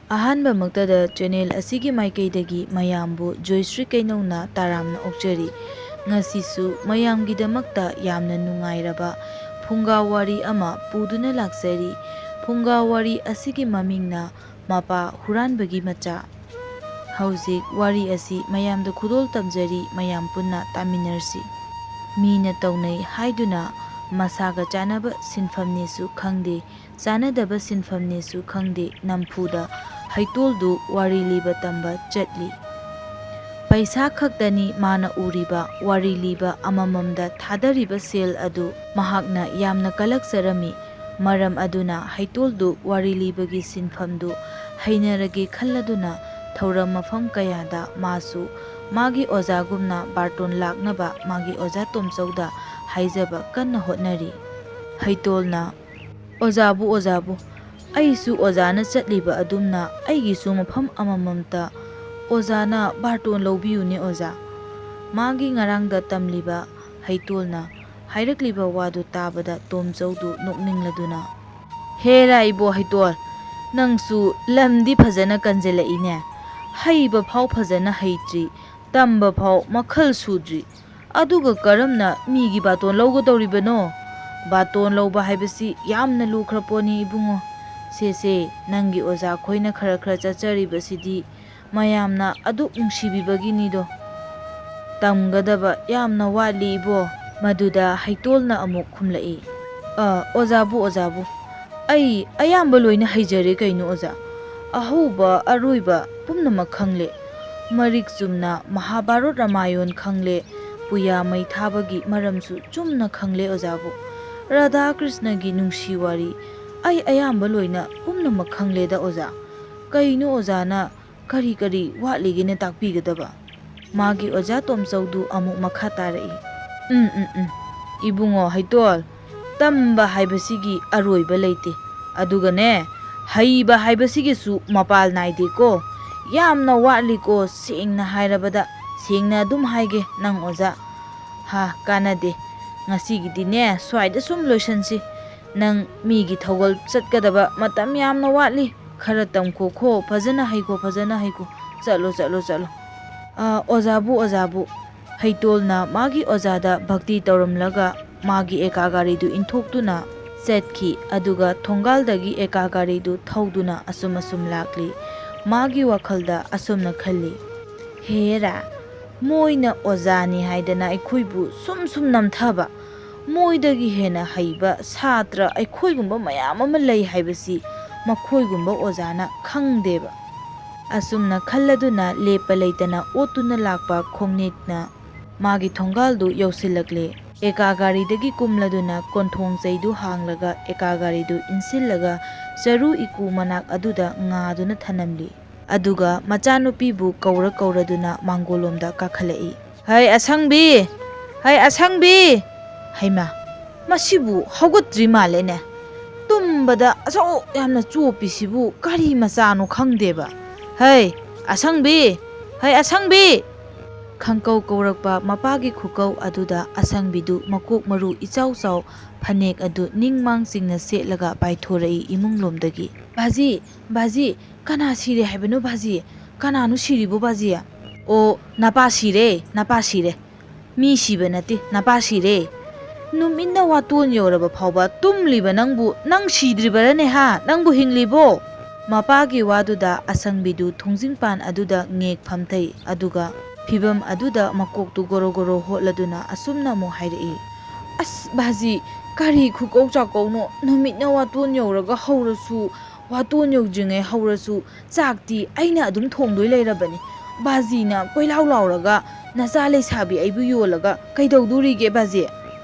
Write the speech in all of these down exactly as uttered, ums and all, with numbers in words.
ꯑꯍꯥꯟꯕꯃꯛꯇꯗ channel ꯑꯁꯤꯒꯤ ꯃꯥꯏꯀꯩꯗꯒꯤ ꯃꯌꯥꯝꯕꯨ ꯖꯣꯏꯁ꯭ꯔꯤ ꯀꯩꯅꯧꯅ ꯇꯔꯥꯝꯅ ꯑꯣꯛꯆꯔꯤ꯫ ꯉꯁꯤꯁꯨ ꯃꯌꯥꯝꯒꯤꯗꯃꯛꯇ ꯌꯥꯝꯅ ꯅꯨꯡꯉꯥꯏꯔꯕ ꯐꯨꯡꯒꯥ ꯋꯥꯔꯤ ꯑꯃ ꯄꯨꯗꯨꯅ ꯂꯥꯛꯆꯔꯤ꯫ ꯐꯨꯡꯒꯥ ꯋꯥꯔꯤ ꯑꯁꯤꯒꯤ ꯃꯃꯤꯡꯅ ꯃꯄꯥ ꯍꯨꯔꯥꯟꯕꯒꯤ ꯃꯆꯥ꯫ ꯍꯧꯖꯤꯛ ꯋꯥꯔꯤ ꯑꯁꯤ ꯃꯌꯥꯝꯗ ꯈꯨꯗꯣꯜ ꯇꯝꯖꯔꯤ, ꯃꯌꯥꯝ ꯄꯨꯟꯅ ꯇꯥꯃꯤꯟꯅꯔꯁꯤ꯫ ꯃꯤꯅ ꯇꯧꯅꯩ ꯍꯥꯏꯗꯨꯅ ꯃꯁꯥꯒ ꯆꯥꯟꯅꯕ ꯁꯤꯟꯐꯝꯅꯦꯁꯨ ꯈꯪꯗꯦ, ꯆꯥꯟꯅꯗꯕ ꯁꯤꯟꯐꯝꯅꯦꯁꯨ ꯈꯪꯗꯦ, ꯅꯝꯐꯨꯗ ꯍꯩꯇꯣꯜꯗꯨ ꯋꯥꯔꯤ ꯂꯤꯕ ꯇꯝꯕ ꯆꯠꯂꯤ꯫ ꯄꯩꯁꯥ ꯈꯛꯇꯅꯤ ꯃꯥꯅ ꯎꯔꯤꯕ, ꯋꯥꯔꯤ ꯂꯤꯕ ꯑꯃꯃꯝꯗ ꯊꯥꯗꯔꯤꯕ ꯁꯦꯜ ꯑꯗꯨ ꯃꯍꯥꯛꯅ ꯌꯥꯝꯅ ꯀꯜꯂꯛꯆꯔꯝꯃꯤ꯫ ꯃꯔꯝ ꯑꯗꯨꯅ ꯍꯩꯇꯣꯜꯗꯨ ꯋꯥꯔꯤ ꯂꯤꯕꯒꯤ ꯁꯤꯟꯐꯝꯗꯨ ꯍꯩꯅꯔꯒꯦ ꯈꯜꯂꯗꯨꯅ ꯊꯧꯔꯝ ꯃꯐꯝ ꯀꯌꯥꯗ ꯃꯥꯁꯨ ꯃꯥꯒꯤ ꯑꯣꯖꯥꯒꯨꯝꯅ ꯕꯥꯔꯇꯣꯟ ꯂꯥꯛꯅꯕ ꯃꯥꯒꯤ ꯑꯣꯖꯥ ꯇꯣꯝꯆꯧꯗ ꯍꯥꯏꯖꯕ ꯀꯟꯅ ꯍꯣꯠꯅꯔꯤ꯫ ꯍꯩꯇꯣꯜꯅ, "ꯑꯣꯖꯥꯕꯨ, ꯑꯣꯖꯥꯕꯨ, ꯑꯩꯁꯨ ꯑꯣꯖꯥꯅ ꯆꯠꯂꯤꯕ ꯑꯗꯨꯝꯅ ꯑꯩꯒꯤꯁꯨ ꯃꯐꯝ ꯑꯃꯃꯝꯇ ꯑꯣꯖꯥꯅ ꯕꯥꯔꯇꯣꯟ ꯂꯧꯕꯤꯌꯨꯅꯦ ꯑꯣꯖꯥ꯫" ꯃꯥꯒꯤ ꯉꯔꯥꯡꯗ ꯇꯝꯂꯤꯕ ꯍꯩꯇꯣꯜꯅ ꯍꯥꯏꯔꯛꯂꯤꯕ ꯋꯥꯗꯨ ꯇꯥꯕꯗ ꯇꯣꯝꯆꯧꯗꯨ ꯅꯣꯛꯅꯤꯡꯂꯗꯨꯅ, "ꯍꯦꯔꯥ ꯏꯕꯣ ꯍꯩꯇꯣꯜ, ꯅꯪꯁꯨ ꯂꯝꯗꯤ ꯐꯖꯅ ꯀꯟꯖꯤꯜꯂꯛꯏꯅꯦ꯫ ꯍꯩꯕ ꯐꯥꯎ ꯐꯖꯅ ꯍꯩꯇ꯭ꯔꯤ, ꯇꯝꯕ ꯐꯥꯎ ꯃꯈꯜ ꯁꯨꯗ꯭ꯔꯤ꯫ ꯑꯗꯨꯒ ꯀꯔꯝꯅ ꯃꯤꯒꯤ ꯕꯥꯇꯣꯟ ꯂꯧꯒꯗꯧꯔꯤꯕꯅꯣ? ꯕꯥꯇꯣꯟ ꯂꯧꯕ ꯍꯥꯏꯕꯁꯤ ꯌꯥꯝꯅ ꯂꯨꯈ꯭ꯔ ꯄꯣꯠꯅꯤ ꯏꯕꯨꯡꯉꯣ꯫ ꯁꯦ ꯁꯦ, ꯅꯪꯒꯤ ꯑꯣꯖꯥ ꯈꯣꯏꯅ ꯈꯔ ꯈꯔ ꯆꯠꯆꯔꯤꯕꯁꯤꯗꯤ ꯃꯌꯥꯝꯅ ꯑꯗꯨꯛ ꯅꯨꯡꯁꯤꯕꯤꯕꯒꯤꯅꯤꯗꯣ꯫ ꯇꯝꯒꯗꯕ ꯌꯥꯝꯅ ꯋꯥꯠꯂꯤ ꯏꯕꯣ꯫" ꯃꯗꯨꯗ ꯍꯩꯇꯣꯜꯅ ꯑꯃꯨꯛ ꯈꯨꯝꯂꯛꯏ, "ꯑ, ꯑꯣꯖꯥꯕꯨ, ꯑꯣꯖꯥꯕꯨ, ꯑꯩ ꯑꯌꯥꯝꯕ ꯂꯣꯏꯅ ꯍꯩꯖꯔꯦ ꯀꯩꯅꯣ ꯑꯣꯖꯥ꯫ ꯑꯍꯧꯕ ꯑꯔꯣꯏꯕ ꯄꯨꯝꯅꯃꯛ ꯈꯪꯂꯦ꯫ ꯃꯔꯤꯛ ꯆꯨꯝꯅ ꯃꯍꯥꯚꯥꯔꯠ ꯔꯥꯃꯥꯌꯣꯟ ꯈꯪꯂꯦ, ꯄꯨꯌꯥ ꯃꯩ ꯊꯥꯕꯒꯤ ꯃꯔꯝꯁꯨ ꯆꯨꯝꯅ ꯈꯪꯂꯦ ꯑꯣꯖꯥꯕꯨ꯫ ꯔꯥꯙꯥ ꯀ꯭ꯔꯤꯁꯅꯒꯤ ꯅꯨꯡꯁꯤ ꯋꯥꯔꯤ ꯑꯩ ꯑꯌꯥꯝꯕ ꯂꯣꯏꯅ ꯄꯨꯝꯅꯃꯛ ꯈꯪꯂꯦꯗ ꯑꯣꯖꯥ꯫ ꯀꯩꯅꯣ ꯑꯣꯖꯥꯅ ꯀꯔꯤ ꯀꯔꯤ ꯋꯥꯠꯂꯤꯒꯦꯅ ꯇꯥꯛꯄꯤꯒꯗꯕ?" ꯃꯥꯒꯤ ꯑꯣꯖꯥ ꯇꯣꯝꯆꯧꯗꯨ ꯑꯃꯨꯛ ꯃꯈꯥ ꯇꯥꯔꯛꯏ, "ꯎꯝ, ꯎꯝ, ꯎꯝ, ꯏꯕꯨꯡꯉꯣ ꯍꯩꯇꯣꯜ, ꯇꯝꯕ ꯍꯥꯏꯕꯁꯤꯒꯤ ꯑꯔꯣꯏꯕ ꯂꯩꯇꯦ꯫ ꯑꯗꯨꯒꯅꯦ, ꯍꯩꯕ ꯍꯥꯏꯕꯁꯤꯒꯤꯁꯨ ꯃꯄꯥꯜ ꯅꯥꯏꯗꯦꯀꯣ꯫ ꯌꯥꯝꯅ ꯋꯥꯠꯂꯤꯀꯣ, ꯁꯦꯡꯅ ꯍꯥꯏꯔꯕꯗ꯫ ꯁꯦꯡꯅ ꯑꯗꯨꯝ ꯍꯥꯏꯒꯦ ꯅꯪ ꯑꯣꯖꯥ꯫ ꯍꯥ, ꯀꯥꯟꯅꯗꯦ꯫ ꯉꯁꯤꯒꯤꯗꯤꯅꯦ, ꯁ꯭ꯋꯥꯏꯗ ꯁꯨꯝ ꯂꯣꯏꯁꯟꯁꯤ꯫ ꯅꯪ ꯃꯤꯒꯤ ꯊꯧꯒꯜ ꯆꯠꯀꯗꯕ ꯃꯇꯝ ꯌꯥꯝꯅ ꯋꯥꯠꯂꯤ꯫ ꯈꯔ ꯇꯝꯈꯣꯈꯣ, ꯐꯖꯅ ꯍꯩꯈꯣ, ꯐꯖꯅ ꯍꯩꯈꯣ꯫ ꯆꯠꯂꯣ, ꯆꯠꯂꯣ, ꯆꯠꯂꯣ꯫ ꯑꯥ, ꯑꯣꯖꯥꯕꯨ, ꯑꯣꯖꯥꯕꯨ꯫ ꯍꯩꯇꯣꯜꯅ ꯃꯥꯒꯤ ꯑꯣꯖꯥꯗ ꯚꯛꯇꯤ ꯇꯧꯔꯝꯂꯒ ꯃꯥꯒꯤ ꯑꯦꯀꯥ ꯒꯥꯔꯤꯗꯨ ꯏꯟꯊꯣꯛꯇꯨꯅ ꯆꯠꯈꯤ꯫ ꯑꯗꯨꯒ ꯊꯣꯡꯒꯥꯜꯗꯒꯤ ꯑꯦꯀꯥ ꯒꯥꯔꯤꯗꯨ ꯊꯧꯗꯨꯅ ꯑꯁꯨꯝ ꯑꯁꯨꯝ ꯂꯥꯛꯂꯤ꯫ ꯃꯥꯒꯤ ꯋꯥꯈꯜꯗ ꯑꯁꯨꯝꯅ ꯈꯜꯂꯤ, "ꯍꯦꯔꯥ, ꯃꯣꯏꯅ ꯑꯣꯖꯥꯅꯤ ꯍꯥꯏꯗꯅ ꯑꯩꯈꯣꯏꯕꯨ ꯁꯨꯝ ꯁꯨꯝ ꯅꯝꯊꯕ, ꯃꯣꯏꯗꯒꯤ ꯍꯦꯟꯅ ꯍꯩꯕ ꯁꯥꯇ꯭ꯔ ꯑꯩꯈꯣꯏꯒꯨꯝꯕ ꯃꯌꯥꯝ ꯑꯃ ꯂꯩ ꯍꯥꯏꯕꯁꯤ ꯃꯈꯣꯏꯒꯨꯝꯕ ꯑꯣꯖꯥꯅ ꯈꯪꯗꯦꯕ"꯫ ꯑꯁꯨꯝꯅ ꯈꯜꯂꯗꯨꯅ ꯂꯦꯞꯄ ꯂꯩꯇꯅ ꯑꯣꯠꯇꯨꯅ ꯂꯥꯛꯄ ꯈꯣꯡꯅꯦꯛꯅ ꯃꯥꯒꯤ ꯊꯣꯡꯒꯥꯜꯗꯨ ꯌꯧꯁꯤꯜꯂꯛꯂꯦ꯫ ꯑꯦꯀꯥ ꯒꯥꯔꯤꯗꯒꯤ ꯀꯨꯝꯂꯗꯨꯅ ꯀꯣꯟꯊꯣꯡ ꯆꯩꯗꯨ ꯍꯥꯡꯂꯒ ꯑꯦꯀꯥ ꯒꯥꯔꯤꯗꯨ ꯏꯟꯁꯤꯜꯂꯒ ꯆꯔꯨ ꯏꯀꯨ ꯃꯅꯥꯛ ꯑꯗꯨꯗ ꯉꯥꯗꯨꯅ ꯊꯅꯝꯂꯤ꯫ ꯑꯗꯨꯒ ꯃꯆꯥꯅꯨꯄꯤꯕꯨ ꯀꯧꯔ ꯀꯧꯔꯗꯨꯅ ꯃꯥꯡꯒꯣꯜꯂꯣꯝꯗ ꯀꯥꯈꯠꯂꯛꯏ꯫ "ꯍꯩ ꯑꯁꯪꯕꯤ! ꯍꯩ ꯑꯁꯪꯕꯤ!" ꯍꯩꯃꯥ, ꯃꯁꯤꯕꯨ ꯍꯧꯒꯠꯇ꯭ꯔꯤ ꯃꯥꯜꯂꯦꯅꯦ꯫ ꯇꯨꯝꯕꯗ ꯑꯁꯨꯛ ꯌꯥꯝꯅ ꯆꯣꯞꯄꯤꯁꯤꯕꯨ ꯀꯔꯤ ꯃꯆꯥꯅꯣ ꯈꯪꯗꯦꯕ꯫ "ꯍꯩ ꯑꯁꯪꯕꯤ! ꯍꯩ ꯑꯁꯪꯕꯤ!" ꯈꯪꯀꯧ ꯀꯧꯔꯛꯄ ꯃꯄꯥꯒꯤ ꯈꯨꯀꯧ ꯑꯗꯨꯗ ꯑꯁꯪꯕꯤꯗꯨ ꯃꯀꯣꯛ ꯃꯔꯨ ꯏꯆꯥꯎ ꯆꯥꯎ ꯐꯅꯦꯛ ꯑꯗꯨ ꯅꯤꯡ ꯃꯥꯡ ꯆꯤꯡꯅ ꯁꯦꯠꯂꯒ ꯄꯥꯏꯊꯣꯔꯛꯏ ꯏꯃꯨꯡꯂꯣꯝꯗꯒꯤ꯫ "ꯕꯥꯖꯤ, ꯕꯥꯖꯤ, ꯀꯅꯥ ꯁꯤꯔꯦ ꯍꯥꯏꯕꯅꯣ ꯕꯥꯖꯤ? ꯀꯅꯥꯅꯣ ꯁꯤꯔꯤꯕꯣ ꯕꯥꯖꯤ?" "ꯑꯣ, ꯅꯄꯥ ꯁꯤꯔꯦ, ꯅꯄꯥ ꯁꯤꯔꯦ꯫ ꯃꯤ ꯁꯤꯕ ꯅꯠꯇꯦ, ꯅꯄꯥ ꯁꯤꯔꯦ꯫ ꯅꯨꯃꯤꯠꯅ ꯋꯥꯇꯣꯟ ꯌꯧꯔꯕ ꯐꯥꯎꯕ ꯇꯨꯝꯂꯤꯕ ꯅꯪꯕꯨ, ꯅꯪ ꯁꯤꯗ꯭ꯔꯤꯕꯔꯅꯦ ꯍꯥ? ꯅꯪꯕꯨ ꯍꯤꯡꯂꯤꯕꯣ?" ꯃꯄꯥꯒꯤ ꯋꯥꯗꯨꯗ ꯑꯁꯪꯕꯤꯗꯨ ꯊꯣꯡꯖꯤꯡꯄꯥꯟ ꯑꯗꯨꯗ ꯉꯦꯛ ꯐꯝꯊꯩ, ꯑꯗꯨꯒ ꯐꯤꯚꯝ ꯑꯗꯨꯗ ꯃꯀꯣꯛꯇꯨ ꯒꯣꯔꯣ ꯒꯣꯔꯣ ꯍꯣꯠꯂꯗꯨꯅ ꯑꯁꯨꯝꯅ ꯑꯃꯨꯛ ꯍꯥꯏꯔꯛꯏ, "ꯑꯁ ꯕꯥꯖꯤ, ꯀꯔꯤ ꯈꯨꯀꯧ ꯆꯥꯀꯧꯅꯣ? ꯅꯨꯃꯤꯠꯅ ꯋꯥꯇꯣꯟ ꯌꯧꯔꯒ ꯍꯧꯔꯁꯨ, ꯋꯥꯇꯣꯟ ꯌꯧꯗ꯭ꯔꯤꯉꯩ ꯍꯧꯔꯁꯨ, ꯆꯥꯛꯇꯤ ꯑꯩꯅ ꯑꯗꯨꯝ ꯊꯣꯡꯗꯣꯏ ꯂꯩꯔꯕꯅꯤ꯫ ꯕꯥꯖꯤꯅ ꯀꯣꯏꯂꯥꯎ ꯂꯥꯎꯔꯒ ꯅꯆꯥ ꯂꯩꯁꯥꯕꯤ ꯑꯩꯕꯨ ꯌꯣꯜꯂꯒ ꯀꯩꯗꯧꯗꯣꯔꯤꯒꯦ ꯕꯥꯖꯤ?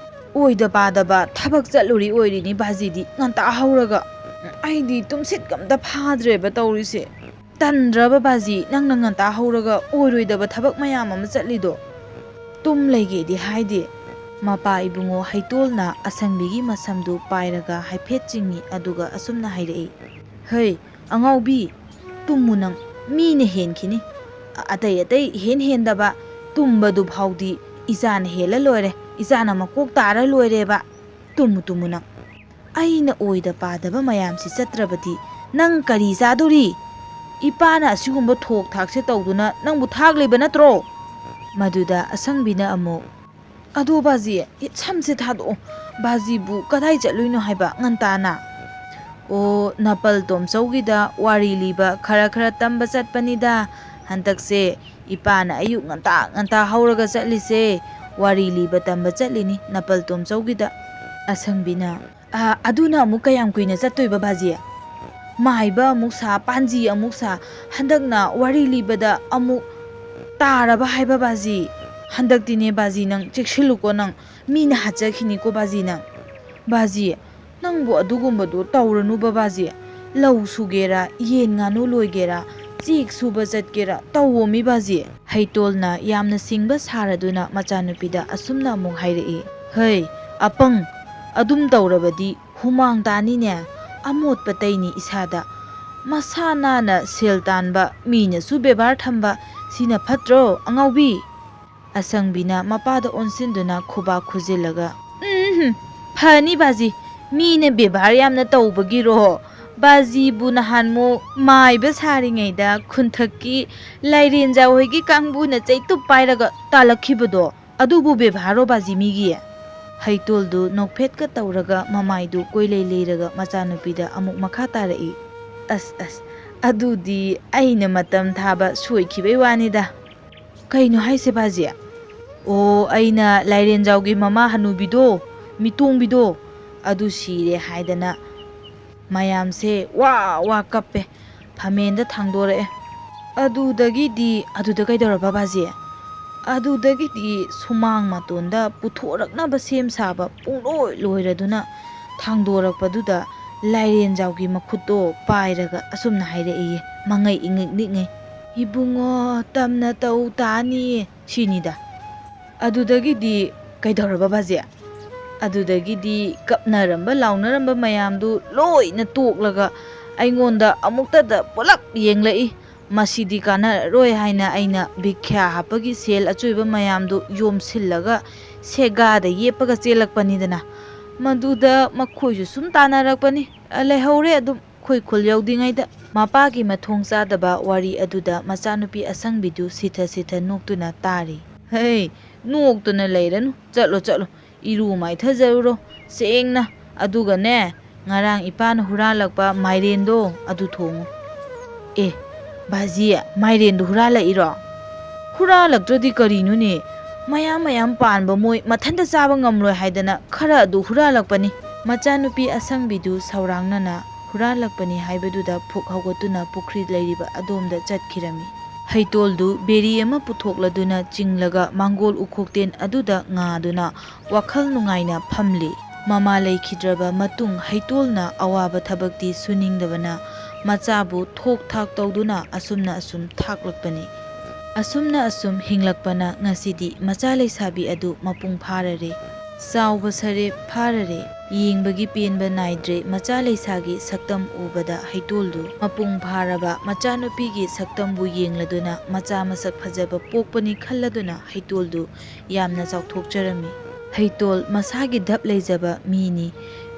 ꯑꯣꯏꯗ ꯄꯥꯗꯕ ꯊꯕꯛ ꯆꯠꯂꯨꯔꯤ ꯑꯣꯏꯔꯤꯅꯤ ꯕꯥꯖꯤꯗꯤ ꯉꯟꯇꯥ ꯍꯧꯔꯒ꯫ ꯑꯩꯗꯤ ꯇꯨꯝꯁꯤꯠꯀ ꯑꯝꯇ ꯐꯥꯗ꯭ꯔꯦꯕ ꯇꯧꯔꯤꯁꯦ꯫ ꯇꯟꯗ꯭ꯔꯕ ꯕꯥꯖꯤ, ꯅꯪꯅ ꯉꯟꯇꯥ ꯍꯧꯔꯒ ꯑꯣꯏꯔꯣꯏꯗꯕ ꯊꯕꯛ ꯃꯌꯥꯝ ꯑꯃ ꯆꯠꯂꯤꯗꯣ?" "ꯇꯨꯝ ꯂꯩꯒꯦꯗꯤ ꯍꯥꯏꯗꯦ꯫" ꯃꯄꯥ ꯏꯕꯨꯡꯉꯣ ꯍꯩꯇꯣꯜꯅ ꯑꯁꯪꯕꯤꯒꯤ ꯃꯁꯝꯗꯨ ꯄꯥꯏꯔꯒ ꯍꯥꯏꯐꯦꯠ ꯆꯤꯡꯏ, ꯑꯗꯨꯒ ꯑꯁꯨꯝꯅ ꯍꯥꯏꯔꯛꯏ, "ꯍꯩ ꯑꯉꯥꯎꯕꯤ, ꯇꯨꯝꯃꯨ ꯅꯪ, ꯃꯤꯅ ꯍꯦꯟꯈꯤꯅꯤ꯫ ꯑ-, ꯑꯇꯩ ꯑꯇꯩ ꯏꯍꯦꯟ ꯍꯦꯟꯗꯕ, ꯇꯨꯝꯕꯗꯨ ꯐꯥꯎꯗꯤ ꯏꯆꯥꯅ ꯍꯦꯜꯂ ꯂꯣꯏꯔꯦ, ꯏꯆꯥꯅ ꯃꯀꯣꯛ ꯇꯥꯔ ꯂꯣꯏꯔꯦꯕ꯫ ꯇꯨꯝꯃꯨ, ꯇꯨꯝꯃꯨ ꯅꯪ꯫ ꯑꯩꯅ ꯑꯣꯏꯗ ꯄꯥꯗꯕ ꯃꯌꯥꯝꯁꯤ ꯆꯠꯇ꯭ꯔꯕꯗꯤ "ꯅꯪ ꯀꯔꯤ ꯆꯥꯗꯣꯔꯤ? ꯏꯄꯥꯅ ꯑꯁꯤꯒꯨꯝꯕ ꯊꯣꯛ ꯊꯥꯛꯁꯦ ꯇꯧꯗꯨꯅ ꯅꯪꯕꯨ ꯊꯥꯛꯂꯤꯕ ꯅꯠꯇ꯭ꯔꯣ?" ꯃꯗꯨꯗ ꯑꯁꯪꯕꯤꯅ ꯑꯃꯨꯛ, "ꯑꯗꯣ ꯕꯥꯖꯤ, ꯁꯝꯁꯦ ꯊꯥꯗꯣꯛꯑꯣ꯫ ꯕꯥꯖꯤꯕꯨ ꯀꯗꯥꯏ ꯆꯠꯂꯨꯏꯅꯣ ꯍꯥꯏꯕ ꯉꯟꯇꯥꯅ?" "ꯑꯣ, ꯅꯄꯜ ꯇꯣꯝꯆꯧꯒꯤꯗ ꯋꯥꯔꯤ ꯂꯤꯕ ꯈꯔ ꯈꯔ ꯇꯝꯕ ꯆꯠꯄꯅꯤꯗ꯫ ꯍꯟꯗꯛꯁꯦ ꯏꯄꯥꯅ ꯑꯌꯨꯛ ꯉꯟꯇꯥ ꯉꯟꯇꯥ ꯍꯧꯔꯒ ꯆꯠꯂꯤꯁꯦ, ꯋꯥꯔꯤ ꯂꯤꯕ ꯇꯝꯕ ꯆꯠꯂꯤꯅꯤ ꯅꯄꯜ ꯇꯣꯝꯆꯧꯒꯤꯗ꯫" ꯑꯁꯪꯕꯤꯅ, "ꯑ, ꯑꯗꯨꯅ ꯑꯃꯨꯛ ꯀꯌꯥꯝ ꯀꯨꯏꯅ ꯆꯠꯇꯣꯏꯕ ꯕꯥꯖꯤ? ꯃꯥꯏꯕ ꯑꯃꯨꯛ ꯁꯥ, ꯄꯥꯟꯖꯤ ꯑꯃꯨꯛ ꯁꯥ, ꯍꯟꯗꯛꯅ ꯋꯥꯔꯤ ꯂꯤꯕꯗ ꯑꯃꯨꯛ ꯇꯥꯔꯕ ꯍꯥꯏꯕ ꯕꯥꯖꯤ꯫ ꯍꯟꯗꯛꯇꯤꯅꯦ ꯕꯥꯖꯤ, ꯅꯪ ꯆꯦꯛꯁꯤꯜꯂꯨꯀꯣ, ꯅꯪ ꯃꯤꯅ ꯍꯥꯠꯆꯈꯤꯅꯤꯀꯣ ꯕꯥꯖꯤ ꯅꯪ꯫ ꯕꯥꯖꯤ, ꯅꯪꯕꯨ ꯑꯗꯨꯒꯨꯝꯕꯗꯨ ꯇꯧꯔꯅꯨꯕ ꯕꯥꯖꯤ꯫ ꯂꯧ ꯁꯨꯒꯦꯔꯥ, ꯌꯦꯟ ꯉꯥꯅꯨ ꯂꯣꯏꯒꯦꯔꯥ, ꯆꯦꯛ ꯁꯨꯕ ꯆꯠꯀꯦꯔꯥ, ꯇꯧꯋꯣꯃꯤ ꯕꯥꯖꯤ꯫" ꯍꯩꯇꯣꯜꯅ ꯌꯥꯝꯅ ꯁꯤꯡꯕ ꯁꯥꯔꯗꯨꯅ ꯃꯆꯥꯅꯨꯄꯤꯗ ꯑꯁꯨꯝꯅ ꯑꯃꯨꯛ ꯍꯥꯏꯔꯛꯏ, "ꯍꯩ, ꯑꯄꯪ, ꯑꯗꯨꯝ ꯇꯧꯔꯕꯗꯤ ꯍꯨꯃꯥꯡ ꯇꯥꯅꯤꯅꯦ, ꯑꯃꯣꯠꯄ ꯇꯩꯅꯤ ꯏꯁꯥꯗ꯫ ꯃꯁꯥ ꯅꯥꯟꯅ ꯁꯦꯜ ꯇꯥꯟꯕ, ꯃꯤꯅꯁꯨ ꯕꯦꯕꯥꯔ ꯊꯝꯕ, ꯁꯤꯅ ꯐꯠꯇ꯭ꯔꯣ, ꯑꯉꯥꯎꯕꯤ?" ꯑꯁꯪꯕꯤꯅ ꯃꯄꯥꯗ ꯑꯣꯟꯁꯤꯟꯗꯨꯅ ꯈꯨꯕꯥꯛ ꯈꯨꯖꯤꯜꯂꯒ, "ꯎꯝ, ꯐꯅꯤ ꯕꯥꯖꯤ, ꯃꯤꯅ ꯕꯦꯕꯥꯔ ꯌꯥꯝꯅ ꯇꯧꯕꯒꯤꯔꯣ? ꯕꯥꯖꯤꯕꯨ ꯅꯍꯥꯟꯃꯨꯛ ꯃꯥꯏꯕ ꯁꯥꯔꯤꯉꯩꯗ ꯈꯨꯟꯊꯛꯀꯤ ꯂꯥꯏꯔꯦꯟꯖꯥꯎ ꯍꯣꯏꯒꯤ ꯀꯥꯡꯕꯨꯅ ꯆꯩꯇꯨꯞ ꯄꯥꯏꯔꯒ ꯇꯥꯜꯂꯛꯈꯤꯕꯗꯣ, ꯑꯗꯨꯕꯨ ꯕꯦꯕꯥꯔꯔꯣ ꯕꯥꯖꯤ ꯃꯤꯒꯤ?" ꯍꯩꯇꯣꯜꯗꯨ ꯅꯣꯛꯐꯦꯠꯀ ꯇꯧꯔꯒ ꯃꯃꯥꯏꯗꯨ ꯀꯣꯏꯂꯩ ꯂꯩꯔꯒ ꯃꯆꯥꯅꯨꯄꯤꯗ ꯑꯃꯨꯛ ꯃꯈꯥ ꯇꯥꯔꯛꯏ, "ꯑꯁ, ꯑꯁ, ꯑꯗꯨꯗꯤ ꯑꯩꯅ ꯃꯇꯝ ꯊꯥꯕ ꯁꯣꯏꯈꯤꯕꯩ ꯋꯥꯅꯤꯗ꯫" "ꯀꯩꯅꯣ ꯍꯥꯏꯁꯦ ꯕꯥꯖꯤ?" "ꯑꯣ, ꯑꯩꯅ ꯂꯥꯏꯔꯦꯟꯖꯥꯎꯒꯤ ꯃꯃꯥ ꯍꯅꯨꯕꯤꯗꯣ, ꯃꯤꯇꯣꯡꯕꯤꯗꯣ, ꯑꯗꯨ ꯁꯤꯔꯦ ꯍꯥꯏꯗꯅ ꯃꯌꯥꯝꯁꯦ ꯋꯥ ꯋꯥ ꯀꯞꯄꯦ, ꯐꯝꯃꯦꯟꯗ ꯊꯥꯡꯗꯣꯔꯛꯑꯦ꯫ ꯑꯗꯨꯗꯒꯤꯗꯤ," "ꯑꯗꯨꯗ ꯀꯩꯗꯧꯔꯕ ꯕꯥꯖꯤ?" "ꯑꯗꯨꯗꯒꯤꯗꯤ ꯁꯨꯃꯥꯡ ꯃꯇꯣꯟꯗ ꯄꯨꯊꯣꯔꯛꯅꯕ ꯁꯦꯝ ꯁꯥꯕ ꯄꯨꯡꯂꯣꯏ ꯂꯣꯏꯔꯗꯨꯅ ꯊꯥꯡꯗꯣꯔꯛꯄꯗꯨꯗ ꯂꯥꯏꯔꯦꯟꯖꯥꯎꯒꯤ ꯃꯈꯨꯠꯇꯣ ꯄꯥꯏꯔꯒ ꯑꯁꯨꯝꯅ ꯍꯥꯏꯔꯛꯏꯌꯦ, ꯃꯉꯩ ꯏꯉꯤꯛ ꯅꯤꯛꯉꯩ, 'ꯏꯕꯨꯡꯉꯣ, ꯇꯝꯅ ꯇꯧ ꯇꯥꯅꯤ,' ꯁꯤꯅꯤꯗ꯫ ꯑꯗꯨꯗꯒꯤꯗꯤ ꯀꯩꯗꯧꯔꯕ ꯕꯥꯖꯤ?" "ꯑꯗꯨꯗꯒꯤꯗꯤ ꯀꯞꯅꯔꯝꯕ ꯂꯥꯎꯅꯔꯝꯕ ꯃꯌꯥꯝꯗꯨ ꯂꯣꯏꯅ ꯇꯣꯛꯂꯒ ꯑꯩꯉꯣꯟꯗ ꯑꯃꯨꯛꯇꯗ ꯄꯨꯂꯞ ꯌꯦꯡꯂꯛꯏ꯫ ꯃꯁꯤꯗꯤ ꯀꯥꯟꯅꯔꯔꯣꯏ ꯍꯥꯏꯅ ꯑꯩꯅ ꯚꯤꯈ꯭ꯌꯥ ꯍꯥꯞꯄꯒꯤ ꯁꯦꯜ ꯑꯆꯣꯏꯕ ꯃꯌꯥꯝꯗꯨ ꯌꯣꯝꯁꯤꯜꯂꯒ ꯁꯦꯒꯥꯗ ꯌꯦꯞꯄꯒ ꯆꯦꯜꯂꯛꯄꯅꯤꯗꯅ꯫ ꯃꯗꯨꯗ ꯃꯈꯣꯏꯁꯨ ꯁꯨꯝ ꯇꯥꯟꯅꯔꯛꯄꯅꯤ꯫ ꯂꯩꯍꯧꯔꯦ ꯑꯗꯨꯝ꯫ ꯑꯩꯈꯣꯏ ꯈꯨꯜ ꯌꯧꯗ꯭ꯔꯤꯉꯩꯗ꯫ ꯃꯄꯥꯒꯤ ꯃꯊꯣꯡ ꯆꯥꯗꯕ ꯋꯥꯔꯤ ꯑꯗꯨꯗ ꯃꯆꯥꯅꯨꯄꯤ ꯑꯁꯪꯕꯤꯗꯨ ꯁꯤꯊ ꯁꯤꯊ ꯅꯣꯛꯇꯨꯅ ꯇꯥꯔꯤ꯫ "ꯍꯩ, ꯅꯣꯛꯇꯨꯅ ꯂꯩꯔꯅꯨ, ꯆꯠꯂꯣ ꯆꯠꯂꯣ, ꯏꯔꯨ ꯃꯥꯏꯊꯖꯔꯨꯔꯣ ꯁꯦꯡꯅ, ꯑꯗꯨꯒꯅꯦ, ꯉꯔꯥꯡ ꯏꯄꯥꯅ ꯍꯨꯔꯥꯜꯂꯛꯄ ꯃꯥꯏꯔꯦꯟꯗꯣ ꯑꯗꯨ ꯊꯣꯡꯉꯨ꯫" "ꯑꯦ, ꯕꯥꯖꯤ, ꯃꯥꯏꯔꯦꯟꯗꯨ ꯍꯨꯔꯥꯜꯂꯛꯏꯔꯣ?" "ꯍꯨꯔꯥꯜꯂꯛꯇ꯭ꯔꯗꯤ ꯀꯔꯤꯅꯣꯅꯦ? ꯃꯌꯥꯝ ꯃꯌꯥꯝ ꯄꯥꯟꯕ ꯃꯣꯏ ꯃꯊꯟꯇ ꯆꯥꯕ ꯉꯝꯂꯣꯏ ꯍꯥꯏꯗꯅ ꯈꯔ ꯑꯗꯨ ꯍꯨꯔꯥꯜꯂꯛꯄꯅꯤ꯫" ꯃꯆꯥꯅꯨꯄꯤ ꯑꯁꯪꯕꯤꯗꯨ ꯁꯧꯔꯥꯡꯅꯅ ꯍꯨꯔꯥꯜꯂꯛꯄꯅꯤ ꯍꯥꯏꯕꯗꯨꯗ ꯐꯨꯛ ꯍꯧꯒꯠꯇꯨꯅ ꯄꯨꯈ꯭ꯔꯤ ꯂꯩꯔꯤꯕ ꯑꯗꯣꯝꯗ ꯆꯠꯈꯤꯔꯝꯃꯤ꯫ ꯍꯩꯇꯣꯜꯗꯨ ꯕꯦꯔꯤ ꯑꯃ ꯄꯨꯊꯣꯛꯂꯗꯨꯅ ꯆꯤꯡꯂꯒ ꯃꯥꯡꯒꯣꯜ ꯎꯈꯣꯛꯇꯦꯟ ꯑꯗꯨꯗ ꯉꯥꯗꯨꯅ ꯋꯥꯈꯜ ꯅꯨꯡꯉꯥꯏꯅ ꯐꯝꯂꯤ꯫ ꯃꯃꯥ ꯂꯩꯈꯤꯗ꯭ꯔꯕ ꯃꯇꯨꯡ ꯍꯩꯇꯣꯜꯅ ꯑꯋꯥꯕ ꯊꯕꯛꯇꯤ ꯁꯨꯅꯤꯡꯗꯕꯅ ꯃꯆꯥꯕꯨ ꯊꯣꯛ ꯊꯥꯛ ꯇꯧꯗꯨꯅ ꯑꯁꯨꯝꯅ ꯑꯁꯨꯝ ꯊꯥꯛꯂꯛꯄꯅꯤ꯫ ꯑꯁꯨꯝꯅ ꯑꯁꯨꯝ ꯍꯤꯡꯂꯛꯄꯅ ꯉꯁꯤꯗꯤ ꯃꯆꯥ ꯂꯩꯁꯥꯕꯤ ꯑꯗꯨ ꯃꯄꯨꯡ ꯐꯥꯔꯔꯦ꯫ ꯆꯥꯎꯕ ꯁꯔꯦꯞ ꯐꯥꯔꯔꯦ꯫ ꯌꯦꯡꯕꯒꯤ ꯄꯦꯟꯕ ꯅꯥꯏꯗ꯭ꯔꯦ꯫ ꯃꯆꯥ ꯂꯩꯁꯥꯒꯤ ꯁꯛꯇꯝ ꯎꯕꯗ ꯍꯩꯇꯣꯜꯗꯨ ꯃꯄꯨꯡ ꯐꯥꯔꯕ ꯃꯆꯥꯅꯨꯄꯤꯒꯤ ꯁꯛꯇꯝꯕꯨ ꯌꯦꯡꯂꯗꯨꯅ ꯃꯆꯥ ꯃꯁꯛ ꯐꯖꯕ ꯄꯣꯛꯄꯅꯤ ꯈꯜꯂꯗꯨꯅ ꯍꯩꯇꯣꯜꯗꯨ ꯌꯥꯝꯅ ꯆꯥꯎꯊꯣꯛꯆꯔꯝꯃꯤ꯫ ꯍꯩꯇꯣꯜ ꯃꯁꯥꯒꯤ ꯙꯞ ꯂꯩꯖꯕ ꯃꯤꯅꯤ꯫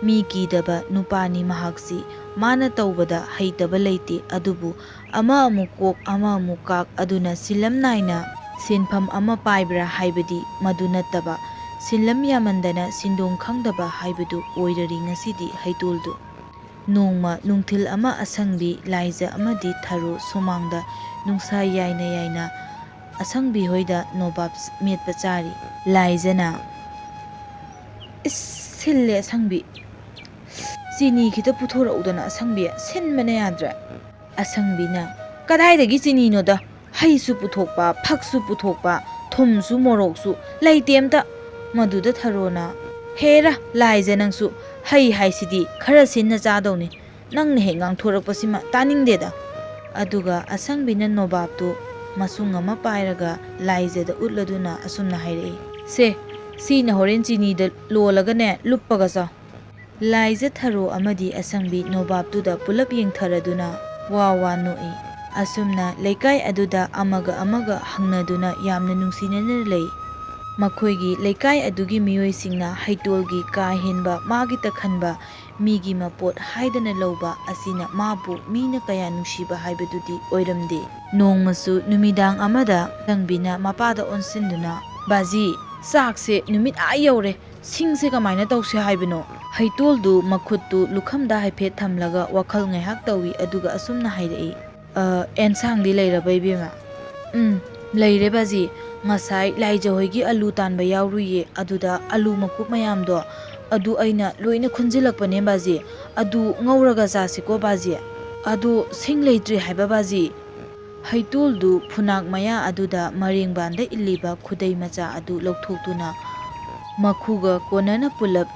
ꯃꯤ ꯀꯤꯗꯕ ꯅꯨꯄꯥꯅꯤ ꯃꯍꯥꯛꯁꯤ꯫ ꯃꯥꯅ ꯇꯧꯕꯗ ꯍꯩꯇꯕ ꯂꯩꯇꯦ꯫ ꯑꯗꯨꯕꯨ ꯑꯃ ꯑꯃꯨꯛ ꯀꯣꯛ, ꯑꯃ ꯑꯃꯨꯛ ꯀꯥꯛ ꯑꯗꯨꯅ ꯁꯤꯟꯂꯝ ꯅꯥꯏꯅ ꯁꯤꯟꯐꯝ ꯑꯃ ꯄꯥꯏꯕ꯭ꯔꯥ ꯍꯥꯏꯕꯗꯤ ꯃꯗꯨ ꯅꯠꯇꯕ, ꯁꯤꯟꯂꯝ ꯌꯥꯝꯃꯟꯗꯅ ꯁꯤꯟꯗꯣꯡ ꯈꯪꯗꯕ ꯍꯥꯏꯕꯗꯨ ꯑꯣꯏꯔꯔꯤ ꯉꯁꯤꯗꯤ ꯍꯩꯇꯣꯜꯗꯨ꯫ ꯅꯣꯡꯃ ꯅꯨꯡꯊꯤꯜ ꯑꯃ ꯑꯁꯪꯕꯤ, ꯂꯥꯏꯖ ꯑꯃꯗꯤ ꯊꯔꯣ ꯁꯨꯃꯥꯡꯗ ꯅꯨꯡꯁꯥ ꯌꯥꯏꯅ ꯌꯥꯏꯅ ꯑꯁꯪꯕꯤ ꯍꯣꯏꯗ ꯅꯣꯕꯥꯞ ꯃꯦꯠꯄ ꯆꯥꯔꯤ꯫ ꯂꯥꯏꯖꯅ, "ꯏꯁ, ꯁꯤꯜꯂꯦ ꯑꯁꯪꯕꯤ꯫ ꯆꯤꯅꯤ ꯈꯤꯇ ꯄꯨꯊꯣꯔꯛꯎꯗꯅ ꯑꯁꯪꯕꯤ, ꯁꯤꯟꯕꯅ ꯌꯥꯗ꯭ꯔꯦ꯫" ꯑꯁꯪꯕꯤꯅ, "ꯀꯗꯥꯏꯗꯒꯤ ꯆꯤꯅꯤꯅꯣꯗ? ꯍꯩꯁꯨ ꯄꯨꯊꯣꯛꯄ, ꯐꯛꯁꯨ ꯄꯨꯊꯣꯛꯄ, ꯊꯨꯝꯁꯨ ꯃꯣꯔꯣꯛꯁꯨ ꯂꯩꯇꯦ ꯑꯝꯇ꯫" ꯃꯗꯨꯗ ꯊꯔꯣꯅ, "ꯍꯦꯔꯥ, ꯂꯥꯏꯖ ꯅꯪꯁꯨ, ꯍꯩ ꯍꯥꯏꯁꯤꯗꯤ ꯈꯔ ꯁꯤꯟꯅ ꯆꯥꯗꯧꯅꯤ꯫ ꯅꯪꯅ ꯍꯦꯛ ꯉꯥꯡꯊꯣꯔꯛꯄꯁꯤꯃ ꯇꯥꯅꯤꯡꯗꯦꯗ꯫" ꯑꯗꯨꯒ ꯑꯁꯪꯕꯤꯅ ꯅꯣꯕꯥꯞꯇꯨ ꯃꯁꯨꯡ ꯑꯃ ꯄꯥꯏꯔꯒ ꯂꯥꯏꯖꯗ ꯎꯠꯂꯗꯨꯅ ꯑꯁꯨꯝꯅ ꯍꯥꯏꯔꯛꯏ, "ꯁꯦ, ꯁꯤꯅ ꯍꯣꯔꯦꯟ ꯆꯤꯅꯤꯗ ꯂꯣꯜꯂꯒꯅꯦ, ꯂꯨꯞꯄꯒ ꯆꯥꯎ꯫" ꯂꯥꯏꯖ ꯊꯔꯣ ꯑꯃꯗꯤ ꯑꯁꯪꯕꯤ ꯅꯣꯕꯥꯞꯇꯨꯗ ꯄꯨꯂꯞ ꯌꯦꯡꯊꯔꯗꯨꯅ ꯋꯥ ꯋꯥ ꯅꯣꯛꯏ꯫ ꯑꯁꯨꯝꯅ ꯂꯩꯀꯥꯏ ꯑꯗꯨꯗ ꯑꯃꯒ ꯑꯃꯒ ꯍꯪꯅꯗꯨꯅ ꯌꯥꯝꯅ ꯅꯨꯡꯁꯤꯅꯅ ꯂꯩ꯫ ꯃꯈꯣꯏꯒꯤ ꯂꯩꯀꯥꯏ ꯑꯗꯨꯒꯤ ꯃꯤꯑꯣꯏꯁꯤꯡꯅ ꯍꯩꯇꯣꯜꯒꯤ ꯀꯥ ꯍꯦꯟꯕ ꯃꯥꯒꯤ ꯇꯈꯟꯕ ꯃꯤꯒꯤ ꯃꯄꯣꯠ ꯍꯥꯏꯗꯅ ꯂꯧꯕ ꯑꯁꯤꯅ ꯃꯥꯕꯨ ꯃꯤꯅ ꯀꯌꯥ ꯅꯨꯡꯁꯤꯕ ꯍꯥꯏꯕꯗꯨꯗꯤ ꯑꯣꯏꯔꯝꯗꯦ꯫ ꯅꯣꯡꯃꯁꯨ ꯅꯨꯃꯤꯗꯥꯡ ꯑꯃꯗ ꯑꯁꯪꯕꯤꯅ ꯃꯄꯥꯗ ꯑꯣꯟꯁꯤꯟꯗꯨꯅ, "ꯕꯥꯖꯤ, ꯆꯥꯛꯁꯦ ꯅꯨꯃꯤꯠ ꯑꯥ ꯌꯧꯔꯦ, ꯁꯤꯡꯁꯦ ꯀꯃꯥꯏꯅ ꯇꯧꯁꯦ ꯍꯥꯏꯕꯅꯣ?" ꯍꯩꯇꯣꯜꯗꯨ ꯃꯈꯨꯠꯇꯨ ꯂꯨꯈꯝꯗ ꯍꯥꯏꯐꯦꯠ ꯊꯝꯂꯒ ꯋꯥꯈꯜ ꯉꯥꯏꯍꯥꯛ ꯇꯧꯏ, ꯑꯗꯨꯒ ꯑꯁꯨꯝꯅ ꯍꯥꯏꯔꯛꯏ, "ꯑ, ꯑꯦꯟꯁꯥꯡꯗꯤ ꯂꯩꯔꯕ, ꯏꯕꯦꯝꯃ?" "ꯎꯝ, ꯂꯩꯔꯦ ꯕꯥꯖꯤ꯫ ꯉꯁꯥꯏ ꯂꯥꯏꯖ ꯍꯣꯏꯒꯤ ꯑꯂꯨ ꯇꯥꯟꯕ ꯌꯥꯎꯔꯨꯏꯌꯦ, ꯑꯗꯨꯗ ꯑꯂꯨ ꯃꯀꯨꯞ ꯃꯌꯥꯝꯗꯣ, ꯑꯗꯨ ꯑꯩꯅ ꯂꯣꯏꯅ ꯈꯨꯟꯖꯤꯜꯂꯛꯄꯅꯦ ꯕꯥꯖꯤ꯫ ꯑꯗꯨ ꯉꯧꯔꯒ ꯆꯥꯁꯤꯀꯣ ꯕꯥꯖꯤ꯫ ꯑꯗꯣ ꯁꯤꯡ ꯂꯩꯇ꯭ꯔꯤ ꯍꯥꯏꯕ ꯕꯥꯖꯤ?" ꯍꯩꯇꯣꯜꯗꯨ ꯐꯨꯅꯥꯛ ꯃꯌꯥ ꯑꯗꯨꯗ ꯃꯔꯦꯡꯕꯥꯟꯗ ꯏꯜꯂꯤꯕ ꯈꯨꯗꯩ ꯃꯆꯥ ꯑꯗꯨ ꯂꯧꯊꯣꯛꯇꯨꯅ ꯃꯈꯨꯒ ꯀꯣꯟꯅꯅ ꯄꯨꯂꯞ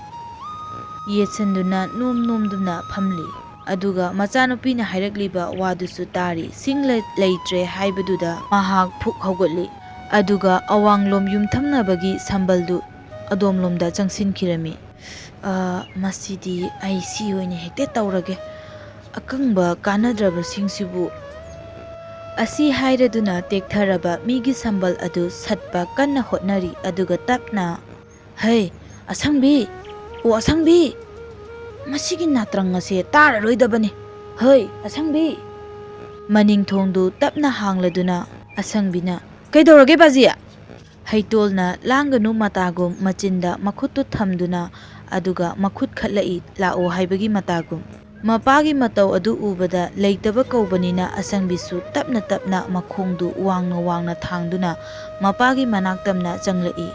ꯌꯦꯠꯁꯤꯟꯗꯨꯅ ꯅꯣꯝ ꯅꯣꯝꯗꯨꯅ ꯐꯝꯂꯤ꯫ ꯑꯗꯨꯒ ꯃꯆꯥꯅꯨꯄꯤꯅ ꯍꯥꯏꯔꯛꯂꯤꯕ ꯋꯥꯗꯨꯁꯨ ꯇꯥꯔꯤ꯫ ꯁꯤꯡ ꯂꯩ-, ꯂꯩꯇ꯭ꯔꯦ ꯍꯥꯏꯕꯗꯨꯗ ꯃꯍꯥꯛ ꯐꯨꯛ ꯍꯧꯒꯠꯂꯤ꯫ ꯑꯗꯨꯒ ꯑꯋꯥꯡꯂꯣꯝ ꯌꯨꯝꯊꯪꯅꯕꯒꯤ ꯁꯝꯕꯜꯗꯨ ꯑꯗꯣꯝꯂꯣꯝꯗ ꯆꯪꯁꯤꯟꯈꯤꯔꯝꯃꯤ꯫ "ꯑ, ꯃꯁꯤꯗꯤ ꯑꯩ ꯁꯤ ꯑꯣꯏꯅ ꯍꯦꯛꯇ ꯇꯧꯔꯒꯦ꯫ ꯑꯀꯪꯕ ꯀꯥꯟꯅꯗ꯭ꯔꯕꯁꯤꯡꯁꯤꯕꯨ"꯫ ꯑꯁꯤ ꯍꯥꯏꯔꯗꯨꯅ ꯇꯦꯛꯊꯔꯕ ꯃꯤꯒꯤ ꯁꯝꯕꯜ ꯑꯗꯨ ꯁꯠꯄ ꯀꯟꯅ ꯍꯣꯠꯅꯔꯤ꯫ ꯑꯗꯨꯒ ꯇꯞꯅ, "ꯍꯩ, ꯑꯁꯪꯕꯤ! ꯑꯣ, ꯑꯁꯪꯕꯤ! ꯃꯁꯤꯒꯤ ꯅꯥꯇ꯭ꯔꯪ ꯑꯁꯦ ꯇꯥꯔꯔꯣꯏꯗꯕꯅꯤ꯫ ꯍꯩ, ꯑꯁꯪꯕꯤ!" ꯃꯅꯤꯡ ꯊꯣꯡꯗꯨ ꯇꯞꯅ ꯍꯥꯡꯂꯗꯨꯅ ꯑꯁꯪꯕꯤꯅ, "ꯀꯩꯗꯧꯔꯒꯦ, ꯕꯥꯖꯤ?" ꯍꯩꯇꯣꯜꯅ ꯂꯥꯡꯒꯅꯨ ꯃꯇꯥꯒꯨꯝ ꯃꯆꯤꯟꯗ ꯃꯈꯨꯠꯇꯨ ꯊꯝꯗꯨꯅ, ꯑꯗꯨꯒ ꯃꯈꯨꯠ ꯈꯠꯂꯛꯏ, ꯂꯥꯛꯑꯣ ꯍꯥꯏꯕꯒꯤ ꯃꯇꯥꯒꯨꯝ꯫ ꯃꯄꯥꯒꯤ ꯃꯇꯧ ꯑꯗꯨ ꯎꯕꯗ ꯂꯩꯇꯕ ꯀꯧꯕꯅꯤꯅ ꯑꯁꯪꯕꯤꯁꯨ ꯇꯞꯅ ꯇꯞꯅ ꯃꯈꯣꯡꯗꯨ ꯋꯥꯡꯅ ꯋꯥꯡꯅ ꯊꯥꯡꯗꯨꯅ ꯃꯄꯥꯒꯤ ꯃꯅꯥꯛ ꯇꯝꯅ ꯆꯪꯂꯛꯏ꯫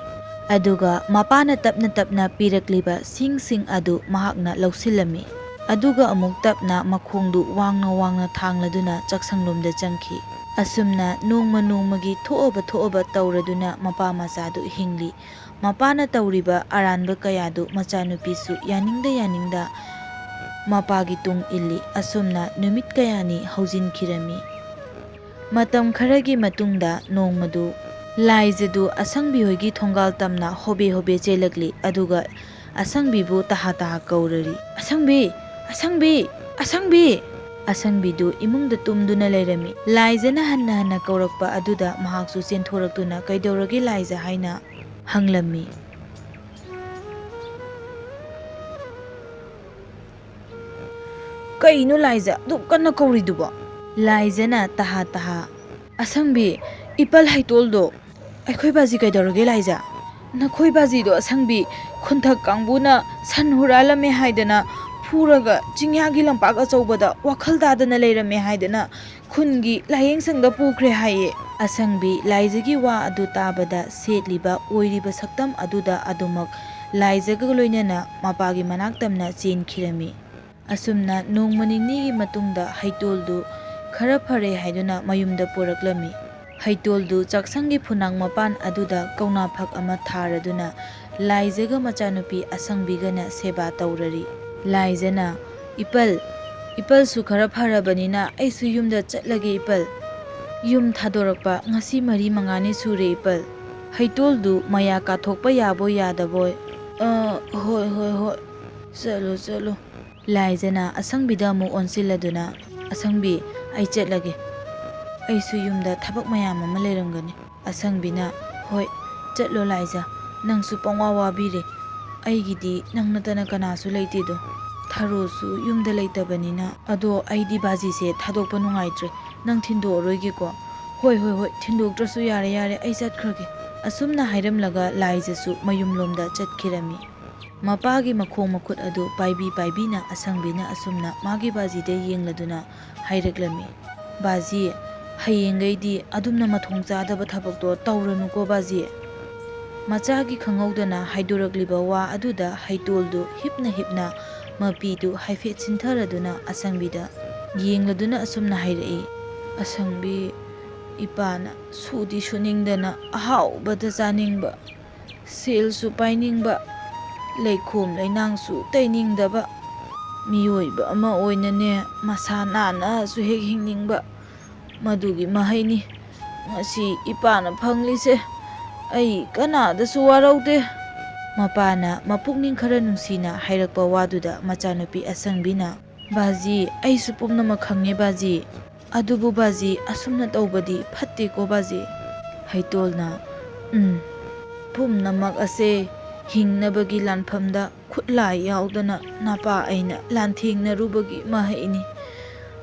ꯑꯗꯨꯒ ꯃꯄꯥꯅ ꯇꯞꯅ ꯇꯞꯅ ꯄꯤꯔꯛꯂꯤꯕ ꯁꯤꯡꯁꯤꯡ ꯑꯗꯨ ꯃꯍꯥꯛꯅ ꯂꯧꯁꯤꯜꯂꯝꯃꯤ꯫ ꯑꯗꯨꯒ ꯑꯃꯨꯛ ꯇꯞꯅ ꯃꯈꯣꯡꯗꯨ ꯋꯥꯡꯅ ꯋꯥꯡꯅ ꯊꯥꯡꯂꯗꯨꯅ ꯆꯥꯛꯁꯪꯂꯣꯝꯗ ꯆꯪꯈꯤ꯫ ꯑꯁꯨꯝꯅ ꯅꯣꯡꯃ ꯅꯣꯡꯃꯒꯤ ꯊꯣꯛꯑꯕ ꯊꯣꯛꯑꯕ ꯇꯧꯔꯗꯨꯅ ꯃꯄꯥ ꯃꯆꯥꯗꯨ ꯍꯤꯡꯂꯤ꯫ ꯃꯄꯥꯅ ꯇꯧꯔꯤꯕ ꯑꯔꯥꯟꯕ ꯀꯌꯥꯗꯨ ꯃꯆꯥꯅꯨꯄꯤꯁꯨ ꯌꯥꯅꯤꯡꯗ ꯌꯥꯅꯤꯡꯗ ꯃꯄꯥꯒꯤ ꯇꯨꯡ ꯏꯜꯂꯤ꯫ ꯑꯁꯨꯝꯅ ꯅꯨꯃꯤꯠ ꯀꯌꯥꯅꯤ ꯍꯧꯖꯤꯟꯈꯤꯔꯝꯃꯤ꯫ ꯃꯇꯝ ꯈꯔꯒꯤ ꯃꯇꯨꯡꯗ ꯅꯣꯡꯃꯗꯨ ꯂꯥꯏꯖꯗꯨ ꯑꯁꯪꯕꯤ ꯍꯣꯏꯒꯤ ꯊꯣꯡꯒꯥꯜ ꯇꯝꯅ ꯍꯣꯕꯦ ꯍꯣꯕꯦ ꯆꯦꯜꯂꯛꯂꯤ, ꯑꯗꯨꯒ ꯑꯁꯪꯕꯤꯕꯨ ꯇꯍꯥ ꯇꯍꯥ ꯀꯧꯔꯔꯤ, "ꯑꯁꯪꯕꯤ! ꯑꯁꯪꯕꯤ! ꯑꯁꯪꯕꯤ!" ꯑꯁꯪꯕꯤꯗꯨ ꯏꯃꯨꯡꯗ ꯇꯨꯝꯗꯨꯅ ꯂꯩꯔꯝꯃꯤ꯫ ꯂꯥꯏꯖꯅ ꯍꯟꯅ ꯍꯟꯅ ꯀꯧꯔꯛꯄ ꯑꯗꯨꯗ ꯃꯍꯥꯛꯁꯨ ꯆꯦꯟꯊꯣꯔꯛꯇꯨꯅ, "ꯀꯩꯗꯧꯔꯒꯦ ꯂꯥꯏꯖ?" ꯍꯥꯏꯅ ꯍꯪꯂꯝꯃꯤ꯫ "ꯀꯩꯅꯣ ꯂꯥꯏꯖ ꯑꯗꯨꯛ ꯀꯟꯅ ꯀꯧꯔꯤꯗꯨꯕꯣ?" ꯂꯥꯏꯖꯅ ꯇꯍꯥ ꯇꯍꯥ, "ꯑꯁꯪꯕꯤ, ꯏꯄꯜ ꯍꯩꯇꯣꯜꯗꯣ꯫ ꯑꯩꯈꯣꯏ ꯕꯥꯖꯤ ꯀꯩꯗꯧꯔꯒꯦ ꯂꯥꯏꯖ?" "ꯅꯈꯣꯏ ꯕꯥꯖꯤꯗꯣ ꯑꯁꯪꯕꯤ, ꯈꯨꯟꯊꯛ ꯀꯥꯡꯕꯨꯅ ꯁꯟ ꯍꯨꯔꯥꯜꯂꯝꯃꯦ ꯍꯥꯏꯗꯅ ꯐꯨꯔꯒ ꯆꯤꯡꯌꯥꯒꯤ ꯂꯝꯄꯥꯛ ꯑꯆꯧꯕꯗ ꯋꯥꯈꯜ ꯇꯥꯗꯅ ꯂꯩꯔꯝꯃꯦ ꯍꯥꯏꯗꯅ ꯈꯨꯟꯒꯤ ꯂꯥꯏꯌꯦꯡ ꯁꯪꯗ ꯄꯨꯈ꯭ꯔꯦ ꯍꯥꯏꯌꯦ꯫" ꯑꯁꯪꯕꯤ ꯂꯥꯏꯖꯒꯤ ꯋꯥ ꯑꯗꯨ ꯇꯥꯕꯗ ꯁꯦꯠꯂꯤꯕ ꯑꯣꯏꯔꯤꯕ ꯁꯛꯇꯝ ꯑꯗꯨꯗ ꯑꯗꯨꯃꯛ ꯂꯥꯏꯖꯒ ꯂꯣꯏꯅꯅ ꯃꯄꯥꯒꯤ ꯃꯅꯥꯛ ꯇꯝꯅ ꯆꯦꯟꯈꯤꯔꯝꯃꯤ꯫ ꯑꯁꯨꯝꯅ ꯅꯣꯡꯃ ꯅꯤꯅꯤꯒꯤ ꯃꯇꯨꯡꯗ ꯍꯩꯇꯣꯜꯗꯨ ꯈꯔ ꯐꯔꯦ ꯍꯥꯏꯗꯨꯅ ꯃꯌꯨꯝꯗ ꯄꯨꯔꯛꯂꯝꯃꯤ꯫ ꯍꯩꯇꯣꯜꯗꯨ ꯆꯥꯛꯁꯪꯒꯤ ꯐꯨꯅꯥꯡ ꯃꯄꯥꯟ ꯑꯗꯨꯗ ꯀꯧꯅꯥ ꯐꯛ ꯑꯃ ꯊꯥꯔꯗꯨꯅ ꯂꯥꯏꯖꯒ ꯃꯆꯥꯅꯨꯄꯤ ꯑꯁꯪꯕꯤꯒꯅ ꯁꯦꯕꯥ ꯇꯧꯔꯔꯤ꯫ ꯂꯥꯏꯖꯅ, "ꯏꯄꯜ, ꯏꯄꯜꯁꯨ ꯈꯔ ꯐꯔꯕꯅꯤꯅ ꯑꯩꯁꯨ ꯌꯨꯝꯗ ꯆꯠꯂꯒꯦ ꯏꯄꯜ꯫ ꯌꯨꯝ ꯊꯥꯗꯣꯔꯛꯄ ꯉꯁꯤ ꯃꯔꯤ ꯃꯉꯥꯅꯤ ꯁꯨꯔꯦ ꯏꯄꯜ꯫ ꯍꯩꯇꯣꯜꯗꯨ ꯃꯌꯥ ꯀꯥꯊꯣꯛꯄ ꯌꯥꯕꯣꯏ ꯌꯥꯗꯕꯣꯏ꯫" "ꯑ, ꯍꯣꯏ, ꯍꯣꯏ, ꯍꯣꯏ꯫ ꯆꯠꯂꯣ, ꯆꯠꯂꯣ꯫" ꯂꯥꯏꯖꯅ ꯑꯁꯪꯕꯤꯗ ꯑꯃꯨꯛ ꯑꯣꯟꯁꯤꯜꯂꯗꯨꯅ, "ꯑꯁꯪꯕꯤ, ꯑꯩ ꯆꯠꯂꯒꯦ꯫ ꯑꯩꯁꯨ ꯌꯨꯝꯗ ꯊꯕꯛ ꯃꯌꯥꯝ ꯑꯃ ꯂꯩꯔꯝꯒꯅꯤ꯫" ꯑꯁꯪꯕꯤꯅ, "ꯍꯣꯏ, ꯆꯠꯂꯣ ꯂꯥꯏꯖ꯫ ꯅꯪꯁꯨ ꯄꯪꯋꯥ ꯋꯥꯕꯤꯔꯦ꯫ ꯑꯩꯒꯤꯗꯤ ꯅꯪ ꯅꯠꯇꯅ ꯀꯅꯥꯁꯨ ꯂꯩꯇꯦꯗꯣ꯫ ꯊꯔꯣꯁꯨ ꯌꯨꯝꯗ ꯂꯩꯇꯕꯅꯤꯅ꯫ ꯑꯗꯣ ꯑꯩꯗꯤ ꯕꯥꯖꯤꯁꯦ ꯊꯥꯗꯣꯛꯄ ꯅꯨꯡꯉꯥꯏꯇ꯭ꯔꯦ꯫ ꯅꯪ ꯊꯤꯟꯗꯣꯛꯑꯔꯣꯏꯒꯦꯀꯣ?" "ꯍꯣꯏ, ꯍꯣꯏ, ꯍꯣꯏ, ꯊꯤꯟꯗꯣꯛꯇ꯭ꯔꯁꯨ ꯌꯥꯔꯦ, ꯌꯥꯔꯦ, ꯑꯩ ꯆꯠꯈ꯭ꯔꯒꯦ꯫" ꯑꯁꯨꯝꯅ ꯍꯥꯏꯔꯝꯂꯒ ꯂꯥꯏꯖꯁꯨ ꯃꯌꯨꯝꯂꯣꯝꯗ ꯆꯠꯈꯤꯔꯝꯃꯤ꯫ ꯃꯄꯥꯒꯤ ꯃꯈꯣꯡ ꯃꯈꯨꯠ ꯑꯗꯨ ꯄꯥꯏꯕꯤ ꯄꯥꯏꯕꯤꯅ ꯑꯁꯪꯕꯤꯅ ꯑꯁꯨꯝꯅ ꯃꯥꯒꯤ ꯕꯥꯖꯤꯗ ꯌꯦꯡꯂꯗꯨꯅ ꯍꯥꯏꯔꯛꯂꯝꯃꯤ, "ꯕꯥꯖꯤ, ꯍꯌꯦꯡꯈꯩꯗꯤ ꯑꯗꯨꯝꯅ ꯃꯊꯣꯡ ꯆꯥꯗꯕ ꯊꯕꯛꯇꯣ ꯇꯧꯔꯅꯨꯀꯣ ꯕꯥꯖꯤ꯫" ꯃꯆꯥꯒꯤ ꯈꯪꯍꯧꯗꯅ ꯍꯥꯏꯗꯣꯔꯛꯂꯤꯕ ꯋꯥ ꯑꯗꯨꯗ ꯍꯩꯇꯣꯜꯗꯨ ꯍꯤꯞꯅ ꯍꯤꯞꯅ ꯃꯄꯤꯗꯨ ꯍꯥꯏꯐꯦꯠ ꯆꯤꯟꯊꯔꯗꯨꯅ ꯑꯁꯪꯕꯤꯗ ꯌꯦꯡꯂꯗꯨꯅ ꯑꯁꯨꯝꯅ ꯍꯥꯏꯔꯛꯏ, "ꯑꯁꯪꯕꯤ, ꯏꯄꯥꯅ ꯁꯨꯗꯤ ꯁꯨꯅꯤꯡꯗꯅ ꯑꯍꯥꯎꯕꯗ ꯆꯥꯅꯤꯡꯕ, ꯁꯦꯜꯁꯨ ꯄꯥꯏꯅꯤꯡꯕ, ꯂꯩꯈꯣꯝ ꯂꯩꯅꯥꯡꯁꯨ ꯇꯩꯅꯤꯡꯗꯕ, ꯃꯤꯑꯣꯏꯕ ꯑꯃ ꯑꯣꯏꯅꯅꯦ ꯃꯁꯥ ꯅꯥꯟꯅꯁꯨ ꯍꯦꯛ ꯍꯤꯡꯅꯤꯡꯕ, ꯃꯗꯨꯒꯤ ꯃꯍꯩꯅꯤ ꯉꯁꯤ ꯏꯄꯥꯅ ꯐꯪꯂꯤꯁꯦ꯫ ꯑꯩ ꯀꯅꯥꯗꯁꯨ ꯋꯥꯔꯧꯗꯦ꯫" ꯃꯄꯥꯅ ꯃꯄꯨꯛꯅꯤꯡ ꯈꯔ ꯅꯨꯡꯁꯤꯅ ꯍꯥꯏꯔꯛꯄ ꯋꯥꯗꯨꯗ ꯃꯆꯥꯅꯨꯄꯤ ꯑꯁꯪꯕꯤꯅ, "ꯕꯥꯖꯤ, ꯑꯩꯁꯨ ꯄꯨꯝꯅꯃꯛ ꯈꯪꯉꯦ ꯕꯥꯖꯤ꯫ ꯑꯗꯨꯕꯨ ꯕꯥꯖꯤ, ꯑꯁꯨꯝꯅ ꯇꯧꯕꯗꯤ ꯐꯠꯇꯦꯀꯣ ꯕꯥꯖꯤ꯫" ꯍꯩꯇꯣꯜꯅ, "ꯎꯝ, ꯄꯨꯝꯅꯃꯛ ꯑꯁꯦ ꯍꯤꯡꯅꯕꯒꯤ ꯂꯥꯟꯐꯝꯗ ꯈꯨꯠꯂꯥꯏ ꯌꯥꯎꯗꯅ ꯅꯄꯥ ꯑꯩꯅ ꯂꯥꯟꯊꯦꯡꯅꯔꯨꯕꯒꯤ ꯃꯍꯩꯅꯤ꯫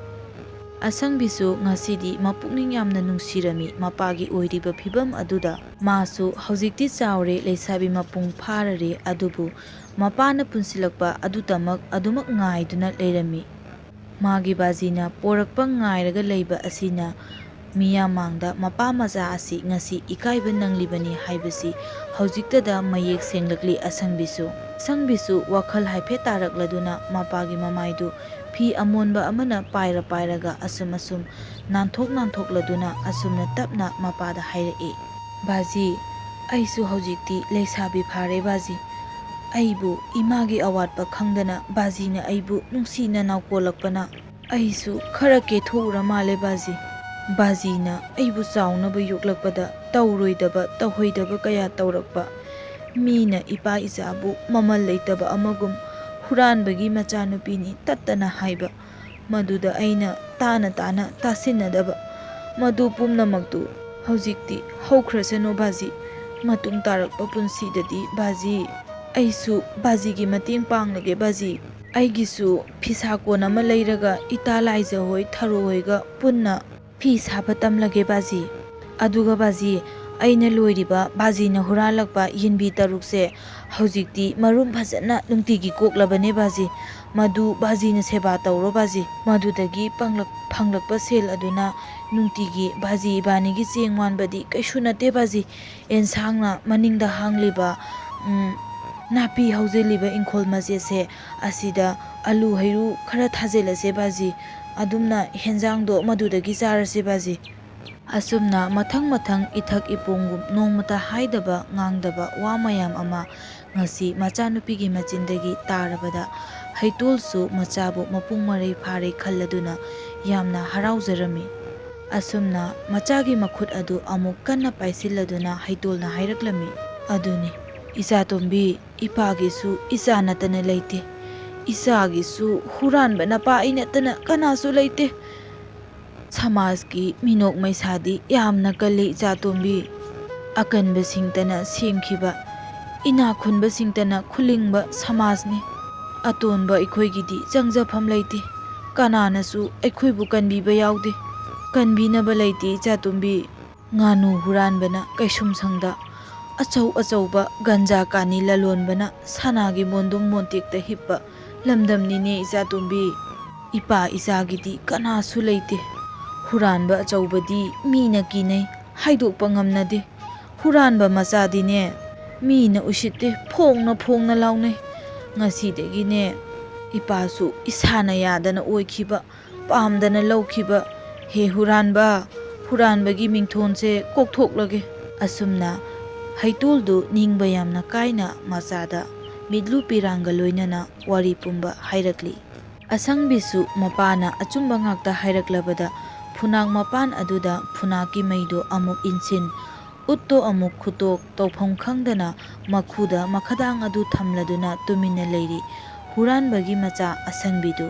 ꯑꯁꯪꯕꯤꯁꯨ ꯉꯁꯤꯗꯤ ꯃꯄꯨꯛꯅꯤꯡ ꯌꯥꯝꯅ ꯅꯨꯡꯁꯤꯔꯝꯃꯤ ꯃꯄꯥꯒꯤ ꯑꯣꯏꯔꯤꯕ ꯐꯤꯕꯝ ꯑꯗꯨꯗ꯫ ꯃꯥꯁꯨ ꯍꯧꯖꯤꯛꯇꯤ ꯆꯥꯎꯔꯦ, ꯂꯩꯁꯥꯕꯤ ꯃꯄꯨꯡ ꯐꯥꯔꯔꯦ, ꯑꯗꯨꯕꯨ ꯃꯄꯥꯅ ꯄꯨꯟꯁꯤꯜꯂꯛꯄ ꯑꯗꯨꯇꯃꯛ ꯑꯗꯨꯃꯛ ꯉꯥꯏꯗꯨꯅ ꯂꯩꯔꯝꯃꯤ꯫ ꯃꯥꯒꯤ ꯕꯥꯖꯤꯅ ꯄꯣꯔꯛꯄ ꯉꯥꯏꯔꯒ ꯂꯩꯕ ꯑꯁꯤꯅ ꯃꯤꯌꯥꯝ ꯃꯥꯡꯗ ꯃꯄꯥ ꯃꯆꯥ ꯑꯁꯤ ꯉꯁꯤ ꯏꯀꯥꯏꯕ ꯅꯪꯂꯤꯕꯅꯤ ꯍꯥꯏꯕꯁꯤ ꯍꯧꯖꯤꯛꯇꯗ ꯃꯌꯦꯛ ꯁꯦꯡꯂꯛꯂꯤ ꯑꯁꯪꯕꯤꯁꯨ꯫ ꯑꯁꯪꯕꯤꯁꯨ ꯋꯥꯈꯜ ꯍꯥꯏꯐꯦꯠ ꯇꯥꯔꯛꯂꯗꯨꯅ ꯃꯄꯥꯒꯤ ꯃꯃꯥꯏꯗꯨ ꯐꯤ ꯑꯃꯣꯟꯕ ꯑꯃꯅ ꯄꯥꯏꯔ ꯄꯥꯏꯔꯒ ꯑꯁꯨꯝ ꯑꯁꯨꯝ ꯅꯥꯟꯊꯣꯛ ꯅꯥꯟꯊꯣꯛꯂꯗꯨꯅ ꯑꯁꯨꯝꯅ ꯇꯞꯅ ꯃꯄꯥꯗ ꯍꯥꯏꯔꯛꯏ, "ꯕꯥꯖꯤ, ꯑꯩꯁꯨ ꯍꯧꯖꯤꯛꯇꯤ ꯂꯩꯁꯥꯕꯤ ꯐꯥꯔꯦ ꯕꯥꯖꯤ꯫ ꯑꯩꯕꯨ ꯏꯃꯥꯒꯤ ꯑꯋꯥꯠꯄ ꯈꯪꯗꯅ ꯕꯥꯖꯤꯅ ꯑꯩꯕꯨ ꯅꯨꯡꯁꯤꯅ ꯅꯥꯎꯀꯣꯜꯂꯛꯄꯅ ꯑꯩꯁꯨ ꯈꯔ ꯀꯦꯊꯣꯛꯎꯔ ꯃꯥꯜꯂꯦ ꯕꯥꯖꯤ꯫ ꯕꯥꯖꯤꯅ ꯑꯩꯕꯨ ꯆꯥꯎꯅꯕ ꯌꯣꯛꯂꯛꯄꯗ ꯇꯧꯔꯣꯏꯗꯕ ꯇꯧꯍꯩꯗꯕ ꯀꯌꯥ ꯇꯧꯔꯛꯄ, ꯃꯤꯅ ꯏꯄꯥ ꯏꯆꯥꯕꯨ ꯃꯃꯜ ꯂꯩꯇꯕ ꯑꯃꯒꯨꯝ ꯍꯨꯔꯥꯟꯕꯒꯤ ꯃꯆꯥꯅꯨꯄꯤꯅꯤ ꯇꯠꯇꯅ ꯍꯥꯏꯕ, ꯃꯗꯨꯗ ꯑꯩꯅ ꯇꯥꯅ ꯇꯥꯅ ꯇꯥꯁꯤꯟꯅꯗꯕ, ꯃꯗꯨ ꯄꯨꯝꯅꯃꯛꯇꯨ ꯍꯧꯖꯤꯛꯇꯤ ꯍꯧꯈ꯭ꯔꯁꯅꯨ ꯕꯥꯖꯤ꯫ ꯃꯇꯨꯡ ꯇꯥꯔꯛꯄ ꯄꯨꯟꯁꯤꯗꯗꯤ ꯕꯥꯖꯤ, ꯑꯩꯁꯨ ꯕꯥꯖꯤꯒꯤ ꯃꯇꯦꯡ ꯄꯥꯡꯂꯒꯦ ꯕꯥꯖꯤ꯫ ꯑꯩꯒꯤꯁꯨ ꯐꯤꯁꯥ ꯀꯣꯟ ꯑꯃ ꯂꯩꯔꯒ ꯏꯇꯥ ꯂꯥꯏꯖ ꯍꯣꯏ, ꯊꯔꯣ ꯍꯣꯏꯒ ꯄꯨꯟꯅ ꯐꯤ ꯁꯥꯕ ꯇꯝꯂꯒꯦ ꯕꯥꯖꯤ꯫ ꯑꯗꯨꯒ ꯕꯥꯖꯤ, ꯑꯩꯅ ꯂꯣꯏꯔꯤꯕ ꯕꯥꯖꯤꯅ ꯍꯨꯔꯥꯜꯂꯛꯄ ꯌꯦꯟꯕꯤ ꯇꯔꯨꯛꯁꯦ ꯍꯧꯖꯤꯛꯇꯤ ꯃꯔꯨꯝ ꯐꯖꯅ ꯅꯨꯡꯇꯤꯒꯤ ꯀꯣꯛꯂꯕꯅꯦ ꯕꯥꯖꯤ꯫ ꯃꯗꯨ ꯕꯥꯖꯤꯅ ꯁꯦꯕꯥ ꯇꯧꯔꯣ ꯕꯥꯖꯤ꯫ ꯃꯗꯨꯗꯒꯤ ꯄꯪꯂꯛ-, ꯐꯪꯂꯛꯄ ꯁꯦꯜ ꯑꯗꯨꯅ ꯅꯨꯡꯇꯤꯒꯤ ꯕꯥꯖꯤ ꯏꯕꯥꯅꯤꯒꯤ ꯆꯦꯡ ꯋꯥꯟꯕꯗꯤ ꯀꯩꯁꯨ ꯅꯠꯇꯦ ꯕꯥꯖꯤ꯫ ꯑꯦꯟꯁꯥꯡꯅ ꯃꯅꯤꯡꯗ ꯍꯥꯡꯂꯤꯕ, ꯎꯝ, ꯅꯥꯄꯤ ꯍꯧꯖꯤꯜꯂꯤꯕ ꯏꯪꯈꯣꯜ ꯃꯆꯦꯠꯁꯦ ꯑꯁꯤꯗ ꯑꯂꯨ ꯍꯩꯔꯨ ꯈꯔ ꯊꯥꯖꯤꯜꯂꯁꯦ ꯕꯥꯖꯤ꯫ ꯑꯗꯨꯝꯅ ꯍꯦꯟꯖꯥꯡꯗꯣ ꯃꯗꯨꯗꯒꯤ ꯆꯥꯔꯁꯦ ꯕꯥꯖꯤ꯫" ꯑꯁꯨꯝꯅ ꯃꯊꯪ ꯃꯊꯪ ꯏꯊꯛ ꯏꯄꯣꯝꯒꯨꯝ ꯅꯣꯡꯃꯇ ꯍꯥꯏꯗꯕ ꯉꯥꯡꯗꯕ ꯋꯥ ꯃꯌꯥꯝ ꯑꯃ ꯉꯁꯤ ꯃꯆꯥꯅꯨꯄꯤꯒꯤ ꯃꯆꯤꯟꯗꯒꯤ ꯇꯥꯔꯕꯗ ꯍꯩꯇꯣꯜꯁꯨ ꯃꯆꯥꯕꯨ ꯃꯄꯨꯡ ꯃꯔꯩ ꯐꯥꯔꯦ ꯈꯜꯂꯗꯨꯅ ꯌꯥꯝꯅ ꯍꯔꯥꯎꯖꯔꯝꯃꯤ꯫ ꯑꯁꯨꯝꯅ ꯃꯆꯥꯒꯤ ꯃꯈꯨꯠ ꯑꯗꯨ ꯑꯃꯨꯛ ꯀꯟꯅ ꯄꯥꯏꯁꯤꯜꯂꯗꯨꯅ ꯍꯩꯇꯣꯜꯅ ꯍꯥꯏꯔꯛꯂꯝꯃꯤ, "ꯑꯗꯨꯅꯤ, ꯏꯆꯥꯇꯣꯝꯕꯤ, ꯏꯄꯥꯒꯤꯁꯨ ꯏꯆꯥ ꯅꯠꯇꯅ ꯂꯩꯇꯦ꯫ ꯏꯆꯥꯒꯤꯁꯨ ꯍꯨꯔꯥꯟꯕ ꯅꯄꯥ ꯑꯩ ꯅꯠꯇꯅ ꯀꯅꯥꯁꯨ ꯂꯩꯇꯦ꯫ ꯁꯃꯥꯖꯀꯤ ꯃꯤꯅꯣꯛ ꯃꯩꯁꯥꯗꯤ ꯌꯥꯝꯅ ꯀꯜꯂꯤ ꯏꯆꯥꯇꯣꯝꯕꯤ꯫ ꯑꯀꯟꯕꯁꯤꯡꯇꯅ ꯁꯦꯝꯈꯤꯕ ꯏꯅꯥꯛ ꯈꯨꯟꯕꯁꯤꯡꯇꯅ ꯈꯨꯂꯤꯡꯕ ꯁꯃꯥꯖꯅꯤ꯫ ꯑꯇꯣꯟꯕ ꯑꯩꯈꯣꯏꯒꯤꯗꯤ ꯆꯪꯖꯐꯝ ꯂꯩꯇꯦ꯫ ꯀꯅꯥꯅꯁꯨ ꯑꯩꯈꯣꯏꯕꯨ ꯀꯟꯕꯤꯕ ꯌꯥꯎꯗꯦ꯫ ꯀꯟꯕꯤꯅꯕ ꯂꯩꯇꯦ ꯏꯆꯥꯇꯣꯝꯕꯤ꯫ ꯉꯥꯅꯨ ꯍꯨꯔꯥꯟꯕꯅ ꯀꯩꯁꯨꯝꯁꯪꯗ, ꯑꯆꯧ ꯑꯆꯧꯕ ꯒꯟꯖꯥ ꯀꯥꯅꯤ ꯂꯂꯣꯟꯕꯅ ꯁꯅꯥꯒꯤ ꯃꯣꯟꯗꯨꯝ ꯃꯣꯟꯇꯦꯛꯇ ꯍꯤꯞꯄ ꯂꯝꯗꯝꯅꯤꯅꯦ ꯏꯆꯥꯇꯣꯝꯕꯤ꯫ ꯏꯄꯥ ꯏꯆꯥꯒꯤꯗꯤ ꯀꯅꯥꯁꯨ ꯂꯩꯇꯦ꯫ ꯍꯨꯔꯥꯟꯕ ꯑꯆꯧꯕꯗꯤ ꯃꯤꯅ ꯀꯤꯅꯩ, ꯍꯥꯏꯗꯣꯛꯄ ꯉꯝꯅꯗꯦ꯫ ꯍꯨꯔꯥꯟꯕ ꯃꯆꯥꯗꯤꯅꯦ, ꯃꯤꯅ ꯎꯁꯤꯠꯇꯦ, ꯐꯣꯡꯅ ꯐꯣꯡꯅ ꯂꯥꯎꯅꯩ꯫ ꯉꯁꯤꯗꯒꯤꯅꯦ, ꯏꯄꯥꯁꯨ ꯏꯁꯥꯅ ꯌꯥꯗꯅ ꯑꯣꯏꯈꯤꯕ, ꯄꯥꯝꯗꯅ ꯂꯧꯈꯤꯕ꯫ ꯍꯦ ꯍꯨꯔꯥꯟꯕ, ꯍꯨꯔꯥꯟꯕꯒꯤ ꯃꯤꯡꯊꯣꯟꯁꯦ ꯀꯣꯛꯊꯣꯛꯂꯒꯦ꯫ ꯑꯁꯨꯝꯅ ꯍꯩꯇꯣꯜꯗꯨ ꯅꯤꯡꯕ ꯌꯥꯝꯅ ꯀꯥꯏꯅ ꯃꯆꯥꯗ ꯃꯤꯠꯂꯨ ꯄꯤꯔꯥꯡꯒ ꯂꯣꯏꯅꯅ ꯋꯥꯔꯤ ꯄꯨꯝꯕ ꯍꯥꯏꯔꯛꯂꯤ꯫ ꯑꯁꯪꯕꯤꯁꯨ ꯃꯄꯥꯅ ꯑꯆꯨꯝꯕ ꯉꯥꯛꯇ ꯍꯥꯏꯔꯛꯂꯕꯗ ꯐꯨꯅꯥꯛ ꯃꯄꯥꯟ ꯑꯗꯨꯗ ꯐꯨꯅꯥꯛꯀꯤ ꯃꯩꯗꯣ ꯑꯃꯨꯛ ꯏꯟꯁꯤꯟ, ꯎꯠꯇꯣ ꯑꯃꯨꯛ ꯈꯨꯠꯇꯣꯛ, ꯇꯧꯐꯝ ꯈꯪꯗꯅ ꯃꯈꯨꯗ ꯃꯈꯗꯥꯡ ꯑꯗꯨ ꯊꯝꯂꯗꯨꯅ ꯇꯨꯃꯤꯟꯅ ꯂꯩꯔꯤ ꯍꯨꯔꯥꯟꯕꯒꯤ ꯃꯆꯥ ꯑꯁꯪꯕꯤꯗꯨ꯫